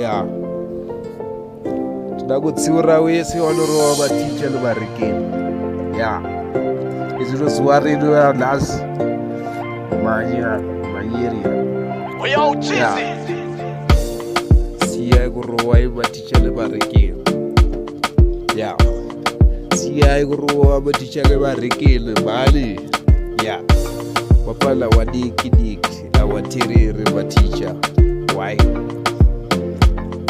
Ya, toda kutsiura wese wanorova maticha nevarekeni. Ya, izvino zuva redu ranhasi manyira manyerera. Ya, siyai kurova maticha nevarekeni. Ya, siyai kurova maticha nevarekeni mhani. Ya, vapfana vadiki diki havateereri maticha. Why?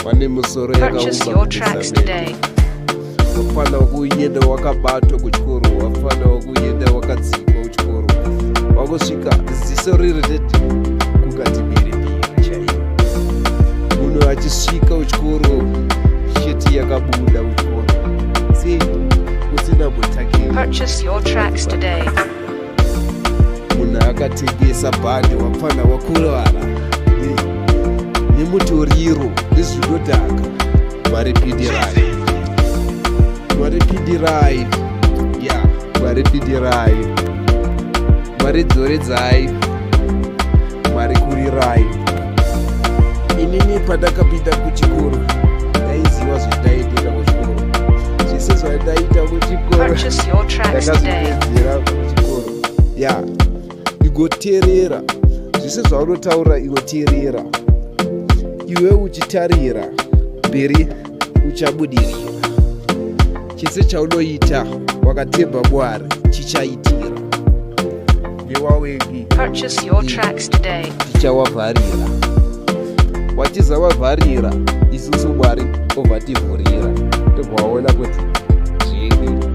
Vane misoro Purchase yakaumba your tracks kunge today. Wafana kuenda wakabatwa kuchikoro, wafana wakuenda wakadzikwa kuchikoro, wakusvika ziso riri redi kungati mhiripiri chaiyo. Munhu achisvika kuchikoro, shirt yakabuda kuchikoro, sei usina mutakiri? Purchase your tracks today. Munhu akatengesa bhandi, wapfana wakurara nemutoriro nezvinodhaka. Mwari pindirai, Mwari pindirai. Ya, Mwari pindirai, Mwari dzoredzai, Mwari kurirai. Inini pandakapinda kuchikoro ndaiziva zvandaiendera kuchikoro, zvese zvandaita kuchikoro Purchase your tracks today. ndakazvipedzera kuchikoro. Ya, igoteerera zvese zvaunotaura, igoteerera iwe uchitarira mberi, uchabudirira. Chese chaunoita wakatemba Mwari chichaitira newawengi. Purchase your tracks today. Tichavavharira, watizavavharira isusu, Mwari obva tivhurira, tobva waona kuti zvedi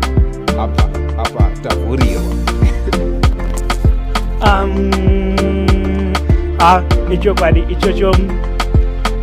apa apa tavhurirwa. Ah, ichokwadi ichocho,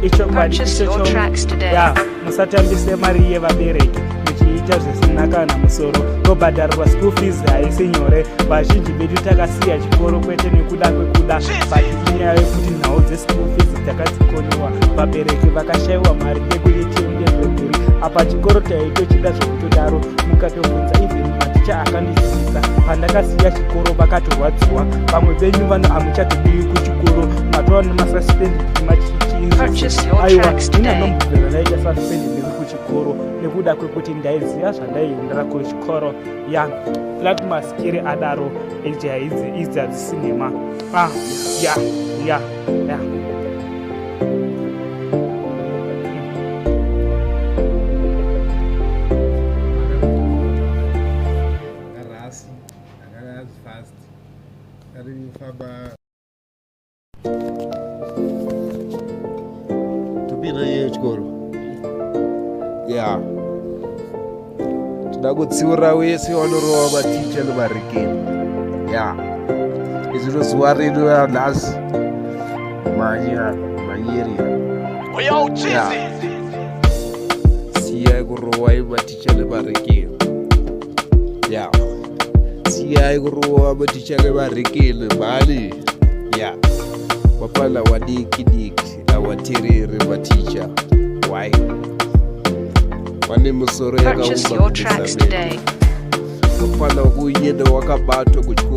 ichokwadi. Purchase your Ichocho. tracks today. Ya, musatambise mari yevabereki muchiita zvisina kana musoro. Kubhadharirwa school fees haisi nyore. Vazhinji vedu takasiya chikoro kwete nekuda kwekuda, but inyaya yekuti nhau dzeschool fees takadzikoniwa. Vabereki vakashayiwa mari yekuti tiendezve mberi. Apa chikoro taitochida zvekutodaro. Mukatobvunza even maticha akandidzidzisa pandakasiya chikoro, vakatorwadziwa. Vamwe venyu vanhu hamuchatodiwi kuchikoro, matova nemasuspend. Purchase your Aiwa, tracks today. inanombobvira ndaita suspend ndiri kuchikoro nekuda kwekuti ndaiziva zvandaiendera kuchikoro. Ya, Platmaskiri adaro. Idzi haidzi, idzi hadzisi nhema. Ah, ya ya ya. Rasi akarazi fast ari kufamba topinda iye chikoro. Ya, toda kutsiura wese wanorova maticha nevarekeni. Ya, izvino zuva redu ranhasi manyira manyerera. Ya, siyai kurova maticha nevarekeni. Ya, siyai kurova maticha nevarekeni mhani. Ya, vapfana vadiki diki havateereri maticha. Why? Vane misoro Purchase yakaumba your tracks kunge today. wafana kuenda wakabatwa kuchikoro.